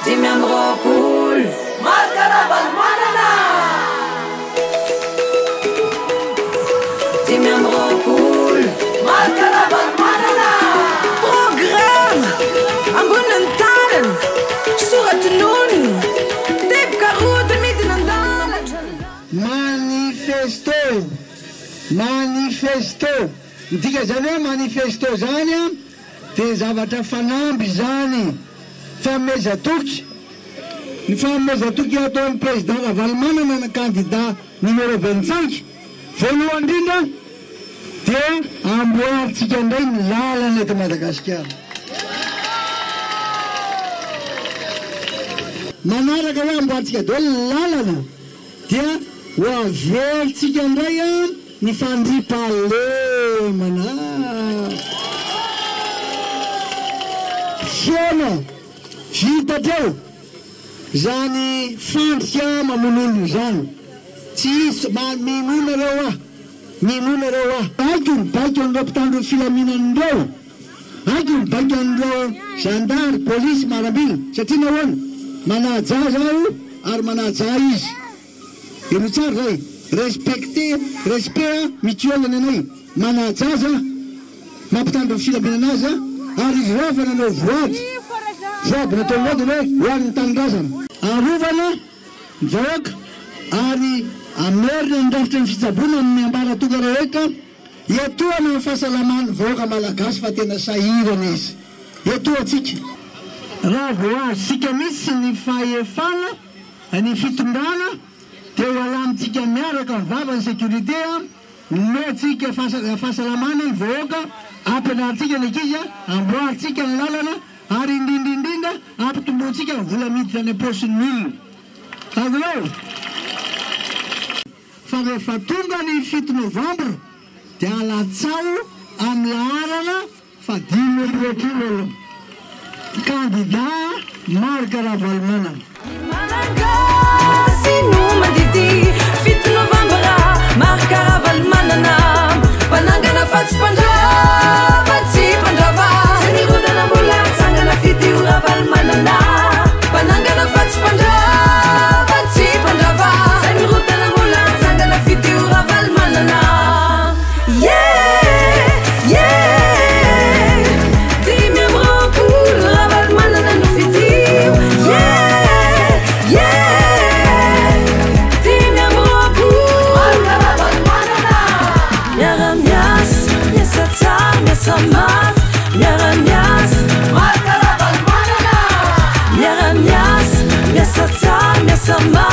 25 Marc Ravalomanana! 25 Marc Ravalomanana! Programme ambonin'ny tanana, sora-tononina, teboka roa dia midina an-dalana. Manifesto! Manifesto! Ny dikan'izany hoe manifesto izany dia zavatra fanamby izany, fanomezan-toky. Ny fanomezan-toky ataon'ny Président Ravalomanana ny kandida numéro 25, voalohany indrindra dia amboarintsika indray ny lalana eto Madagasikara. Manaraka hoe amboarintsika daholo ny lalana dia ho averintsika indray ny fandriampahalemana. Foana vita hatreo izany fandrika mamono olona izany. Tsy hisy, minoa nareo aho, minoa nareo aho. Haiko ny baiko an'ireo mpitandro ny filaminana ireo, haiko ny baiko an'ireo zandary, polisy, miaramila, satria nahoana? Manaja azy aho ary manaja ahy izy. Henoy tsara izay, respecter, respect mutuel ny anay, manaja azy aho, mampitandro ny filaminana azy aho, ary izy ireo efa nanao voady, voady nataon'ireo dia ny hoe ho an'ny tanindrazana. Arovana ny vahoaka ary hamerina ny rafitry ny fitsaboana amin'ny ambaratonga rehetra, hiatohana ny fahasalaman'ny vahoaka malagasy fa tena sahirana izy. Hiatohantsika. Raha vao azontsika mihitsy ny fahefana, ny fitondrana dia ho alamintsika miaraka ny vava ny sécurité a, omentsika fahasalamana ny vahoaka, ampianarintsika ny ankizy a, amboarintsika ny lalana ary indrindra indrindra ampitombointsika ny vola miditra any am-paosin'ny olona. Azonao? Fa rehefa tonga ny 7 novembre dia alatsaho amin'ny laharana Fa 25 aloha. Kandida Marc Ravalomanana. Ny Malagasy no mandidy, 7 novambra, Marc Ravalomanana. Mpanangana fa tsy mpandrava, tsy mpandrava. Zay nirodana mbola hatsangana, fidio Ravalomanana. Mpanangana fa tsy mpandrava, tsy mpandrava. Zay nirodana mbola hatsangana, fidio Ravalomanana. Yeah, yeah. 25 Ravalomanana no fidio. Yeah, yeah. 25 Ravalomanana. Miara-miasa, miasa tsara, miasa mafy. Miara-miasa, Ravalomanana. Miara-miasa, miasa tsara, miasa mafy.